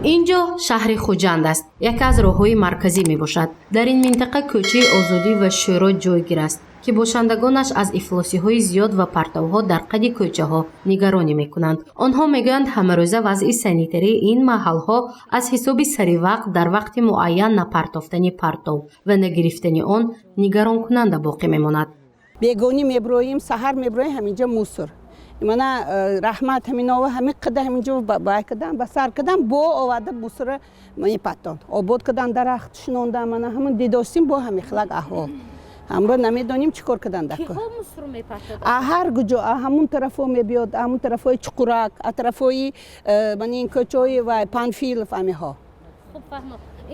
Ин ҷо шаҳри Хуҷанд аст, яке аз роҳҳои марказӣ мебошад. Дар ин минтақа кӯчаи Озодӣ ва Шӯро ҷойгир аст, ки бошандагонаш аз ифлосиҳои зиёд ва партовҳо дар қади кӯчаҳо нигаронӣ мекунанд. Онҳо мегӯянд, ҳамарӯза вазъи санитарии ин маҳалҳо аз ҳисоби саривақт дар вақти муайян напартофтани партов ва нагирифтани он нигаронкунанда боқӣ мемонад. Бегонӣ меброим, саҳар меброим, ҳаминҷа мусор. Мана раҳмат, ҳаминова ҳамин қада ҳаминҷо бай кадан, ба сар кадан, бо оварда мусора мепатон. Обод кадан, дарахт шинондан, мана ҳамин дидостим, бо ҳамин хилак аҳвол. Ҳамро намедонем, чӣ кор кадан дар кор. А ҳар куҷо, а ҳамун тарафо мебиёд, ҳамун тарафҳои Чуқурак, а тарафҳои мана ин кӯчаҳои вай, Панфилов, ҳамиҳо.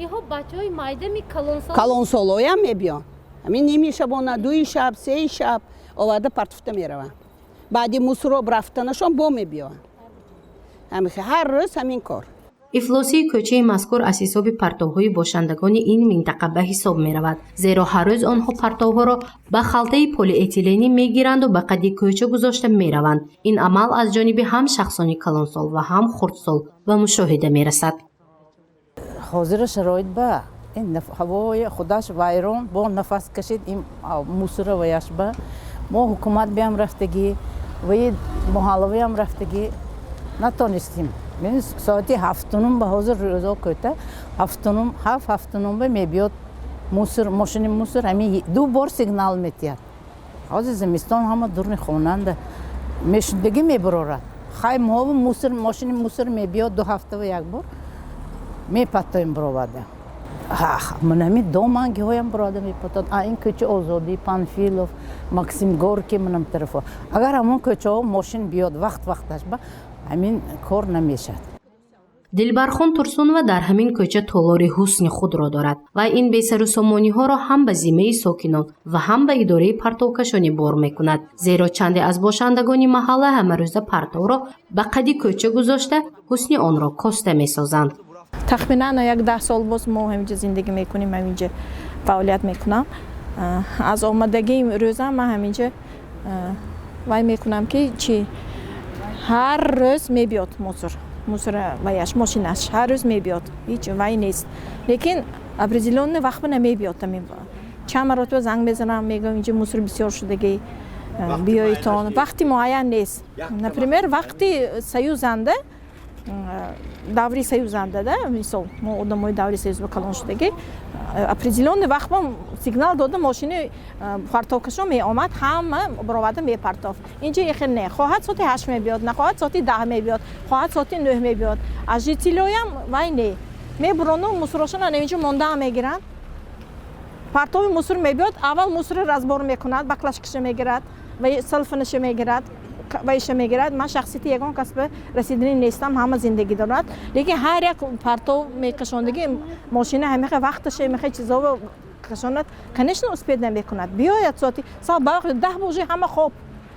Инҳо бачаҳои майдами калонсол? Калонсолоям мебиён. Ҳамин ними шабона, 2-и шаб, 3-и шаб оварда партофта мераванд. Баъди мусороб рафтанашон бо мебиёянд. Ҳар рӯз ҳамин кор. Ифлосии кӯчаи мазкур аз ҳисоби партовҳои бошандагони ин минтақа ба ҳисоб меравад, зеро ҳар рӯз онҳо партовҳоро ба халтаи полиэтиленӣ мегиранду ба қади кӯча гузошта мераванд. Ин амал аз ҷониби ҳам шахсони калонсол ва ҳам хурдсол ба мушоҳида мерасад. Ҳозира шароит ба ин ҳавои худаш вайрон, бо нафас кашид ин мусора ваяш ба мо ҳукумат биям рафтагӣ, ваи муҳаллавиам рафтагӣ, натонистем. Соати 7:30 ба ҳозир рӯзо кӯта 7:30, 7, 7:30 ба мебиёд мусор, мошини мусор. Ҳамин ду бор сигнал метиҳад. Ҳозир зимистон, ҳама дурни хонанда мешудагӣ мебарорад. Хай, мо мусор, мошини мусор мебиёд 2 ҳафтава як бор, мепатоем бароварда. Манами домангиҳоям барода мепатод. А ин кӯча Озодӣ, Панфилов, Максим Горький, манам тарафо. Агар ҳамон кӯчаҳо мошин биёд вақт вақташ ба, ҳамин кор намешавад. Дилбархон Турсунова дар ҳамин кӯча толори ҳусни худро дорад ва ин бесарусомониҳоро ҳам ба зиммаи сокинон ва ҳам ба идораи партовкашонӣ бор мекунад, зеро чанде аз бошандагони маҳалла ҳамарӯза партовро ба қади кӯча гузошта, ҳусни онро коста месозанд. Тахминан як 10 сол боз мо ҳаминҷа зиндагӣ мекунем, ҳаминҷа фаъолият мекунам. Аз омадагии рӯзам ман ҳаминҷа вай мекунам, ки чӣ, ҳар рӯз мебиёд мусор, мусора ваяш, мошинаш ҳар рӯз мебиёд, ҳеҷ вай нест, лекин определённый вақт намебиёд. Чанд маротиба занг мезанам, мегӯям, инҷа мусор бисёр шудагӣ, биёитон. Вақти муайян нест. Например, вақти союзанда, даври союзанда да, мисол, мо одамои даври союз ба калон шудагӣ, определённый вақт мо сигнал дода, мошини партовкашон меомад, ҳама бароварда мепартофт. Инҷа ихел не, хоҳад соати 8 мебиёд, нахоҳад соати 10 мебиёд, хоҳад соати 9 мебиёд. Аз житель оям вай не, мебурону мусорошона инҷо мондаам мегиранд. Партови мусор мебиёд, аввал мусори разбор мекунад, баклажка ша мегирад ва селфанаша мегирад, вайша мегирад. Ман шахсияти ягон кас ба расиданӣ нестам, ҳама зиндагӣ дорад, лекин ҳар як партов мекашондагӣ мошина ҳамеха вақташа мехе чизово кашонад, конечно, успеть намекунад. Биёяд соати сал ба 10, уже ҳама хоб,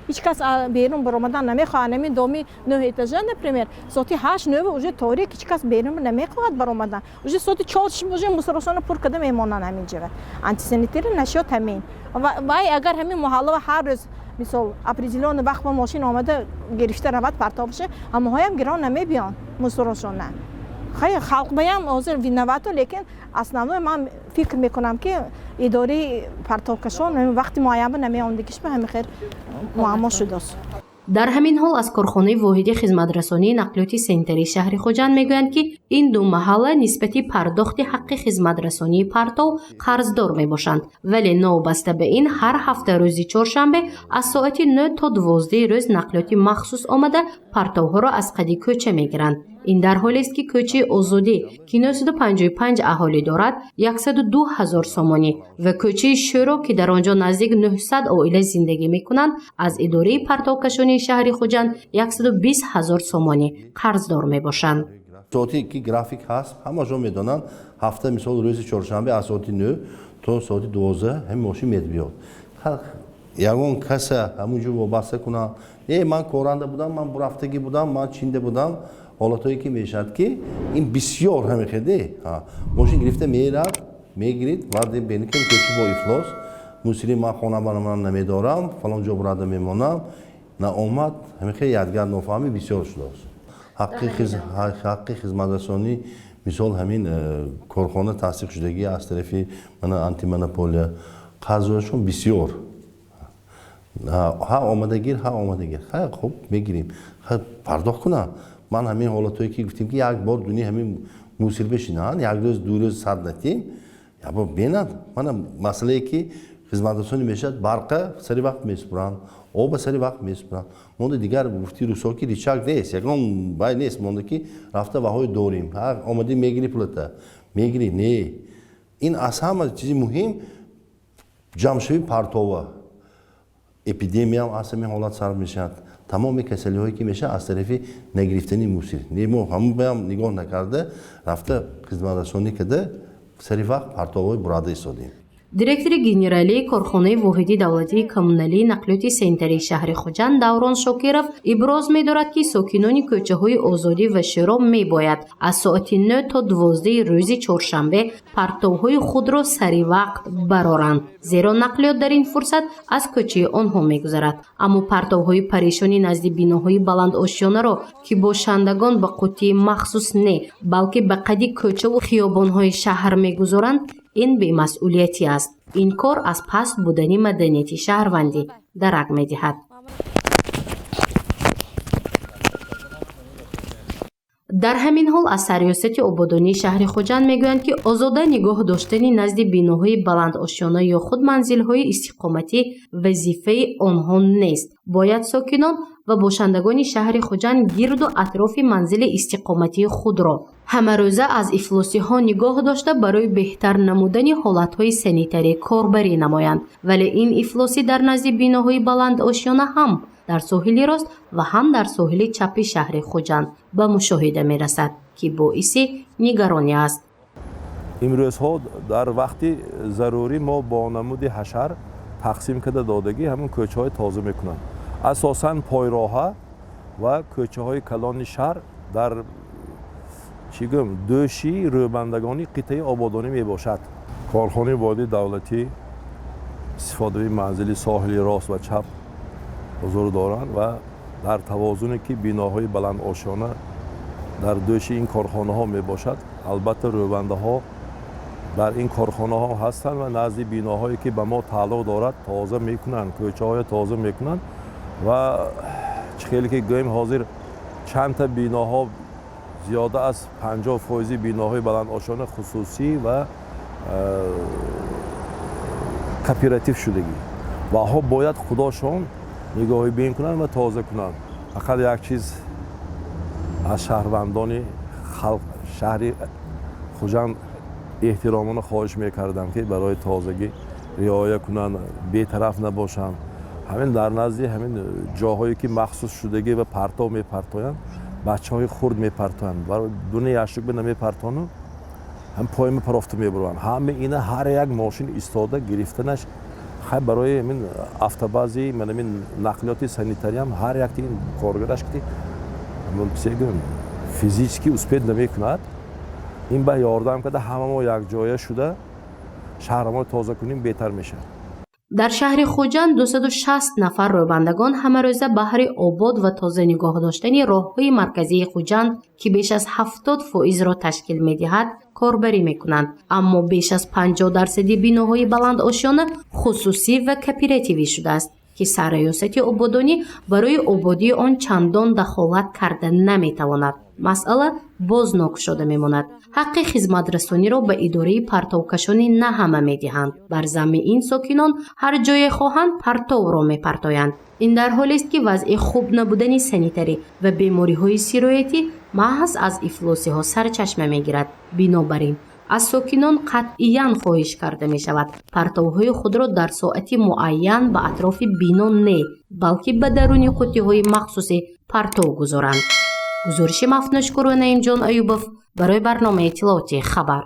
ҳеҷ кас берун баромадан намехоҳад. Ҳамин доми нӯҳ этажа, например, соати 8, 9 уже торик, ҳеҷ кас берун намехоҳад баромадан. Уже соати 4 уже мусорошона пур карда мемонанд ҳамин ҷава. Антисанитария нашёт ҳамин вай. Агар ҳамин муҳаллава ҳар рӯз, мисол, определённый вақт ба мошин омада гирифта равад партовша, ҳамаҳоям гирон намебиён мусорошона. Хай, халқ баям ҳозир виноват у, лекин основной ман фикр мекунам, ки идораи партовкашон вақти муайян ба намеомдагиш ба ҳамин хел муаммо шудааст. Дар ҳамин ҳол аз корхонаи воҳиди хизматрасонии нақлиёти санитарии шаҳри Хуҷанд мегӯянд, ки ин ду маҳалла нисбати пардохти ҳаққи хизматрасонии партов қарздор мебошанд, вале новобаста ба ин ҳар ҳафта рӯзи чоршанбе аз соати 9 то 12 рӯз нақлиёти махсус омада, партовҳоро аз қади кӯча мегиранд. Ин дар ҳолест, ки кӯчаи Озодӣ, ки 955 аҳолӣ дорад, 102 ҳазор сомонӣ ва кӯчаи Шӯро, ки дар он ҷо наздик 900 оила зиндагӣ мекунанд, аз идораи партовкашонии шаҳри Хуҷанд 120 ҳазор сомонӣ қарздор мебошанд. Соати ки график ҳаст, ҳамашон медонанд. Ҳафта, мисол, рӯзи чоршанбе аз соати 9 то соати 12 ҳамин мошин медбиёд. Ягон каса ҳамун ҷо вобаста кунанд: «Э, ман коранда будам, ман бурафтагӣ будам, ман чинда будам». Ҳолатҳое ки мешавад, ки ин бисёр ҳамихеде, мошин гирифта мерад, мегирид, баъд бени ки кӯчи бо ифлос мусири, ман хона бароман намедорам, фалон ҷо бурада мемонам, наомад. Ҳамихе ядгар нофаҳмӣ бисёр шудааст. Ҳаққи хизматрасонӣ, мисол, ҳамин корхона тасдиқшудагӣ аз тарафи мана антимонополия, қарзҳояшон бисёр. Ҳа, омадагир, ҳа, омадагир, ха, хуб, мегирем, пардохт кунам. Ман ҳамин ҳолатҳое ки гуфтем, ки як бор дуни ҳамин мусир бешинанд, як рӯз, 2 рӯз сад натим, якбор бенад. Мана масъалае ки хизматрасонӣ мешавад, барқа сари вақт месупуранд, оба сари вақт месупуранд. Монда дигар, гуфти русо, ки рычаг нест, ягон бай нест монда, ки рафта ваҳои дорим, омадӣ, мегирӣ, пулата мегирӣ. Не, ин аз ҳама чизи муҳим ҷамъшавии партова. Эпидемиям аз ҳамин ҳолат сар мешавад. Тамоми касалиҳое ки мешавад, аз тарафи нагирифтани мусир. Не, мо ҳамон баям нигоҳ накарда, рафта хизматрасонӣ карда, сари вақт партовҳои бурада истодем. Директори генералии корхонаи воҳиди давлатии коммуналии нақлиёти санитарии шаҳри Хуҷанд Даврон Шокиров иброз медорад, ки сокинони кӯчаҳои Озодӣ ва Шӯро мебояд аз соати 9 то 12 рӯзи чоршанбе партовҳои худро саривақт бароранд, зеро нақлиёт дар ин фурсат аз кӯчаи онҳо мегузарад. Аммо партовҳои парешони назди биноҳои баландошёнаро, ки бошандагон ба қуттии махсус не, балки ба қади кӯчаву хиёбонҳои шаҳр мегузоранд, ин бемасъулиятӣ аст. Ин кор аз паст будани маданияти шаҳрвандӣ дарак медиҳад. Дар ҳамин ҳол аз сарриёсати ободонии шаҳри Хуҷанд мегӯянд, ки озода нигоҳ доштани назди биноҳои баландошёна ё худ манзилҳои истиқоматӣ вазифаи онҳо нест. Бояд сокинон ва бошандагони шаҳри Хуҷанд гирду атрофи манзили истиқоматии худро ҳамарӯза аз ифлосиҳо нигоҳ дошта, барои беҳтар намудани ҳолатҳои санитарӣ корбарӣ намоянд. Вале ин ифлосӣ дар назди биноҳои баландошёна ҳам дар соҳили рост ва ҳам дар соҳили чапи шаҳри Хуҷанд ба мушоҳида мерасад, ки боиси нигаронӣ аст. Имрӯзҳо дар вақти зарурӣ мо бо намуди ҳашар тақсим карда додагӣ, ҳамун кӯчаҳои тоза мекунанд. Асосан пойроҳа ва кӯчаҳои калони шаҳр дар, чӣ гӯям, дӯши рӯбандагони қитъаи ободонӣ мебошад. Корхонаи воҳиди давлатӣ истифодаи манзили соҳили рост ва чап ҳузур доранд ва дар тавозуне ки биноҳои баландошёна дар дӯши ин корхонаҳо мебошад, албатта, рӯбандаҳо дар ин корхонаҳо ҳастанд ва назди биноҳое ки ба мо тааллуқ дорад, тоза мекунанд, кӯчаҳоя тоза мекунанд. Ва чӣ хеле ки гӯем, ҳозир чандта биноҳо, зиёда аз 50% биноҳои баландошёна хусусӣ ва кооператив шудагӣ ва ҳо бояд худошон нигоҳибин кунанд ва тоза кунанд. Фақат як чиз аз шаҳрвандони халқ шаҳри Хуҷанд эҳтиромона хоҳиш мекардам, ки барои тозагӣ риоя кунанд, бетараф набошанд. Ҳамин дар назди ҳамин ҷоҳое ки махсус шудагӣ ва партов мепартоянд, бачаҳои хурд мепартоянд, дуни яшукба намепартону ҳам поима парофта мебуранд. Ҳама ина ҳар як мошин истода гирифтанаш хай барои ҳамин автобази манамин нақлиёти санитариям ҳар якти ин коргараш ки физически успеть намекунад. Ин ба ёрдам карда, ҳама мо якҷоя шуда шаҳрамо тоза кунем, беҳтар мешавад. Дар шаҳри Хуҷанд 260 нафар рӯбандагон ҳамарӯза баҳри обод ва тоза нигоҳ доштани роҳҳои марказии Хуҷанд, ки беш аз 70%-ро ташкил медиҳад, корбарӣ мекунанд. Аммо беш аз 50% биноҳои баландошёна хусусӣ ва кооперативӣ шудааст, ки сарриёсати ободонӣ барои ободии он чандон дахолат карда наметавонад. Масъала боз нокушода мемонад. Ҳаққи хизматрасониро ба идораи партовкашонӣ на ҳама медиҳанд. Бар замми ин сокинон ҳар ҷое хоҳанд партовро мепартоянд. Ин дар ҳолест, ки вазъи хуб набудани санитарӣ ва бемориҳои сироятӣ маҳз аз ифлосиҳо сарчашма мегирад. Бинобар ин аз сокинон қатъиян хоҳиш карда мешавад, партовҳои худро дар соати муайян ба атрофи бино не, балки ба даруни қуттиҳои махсуси партов гузоранд. Гузориши Мафнушкур ва Наимҷон Аюбов барои барномаи иттилоотии «Хабар».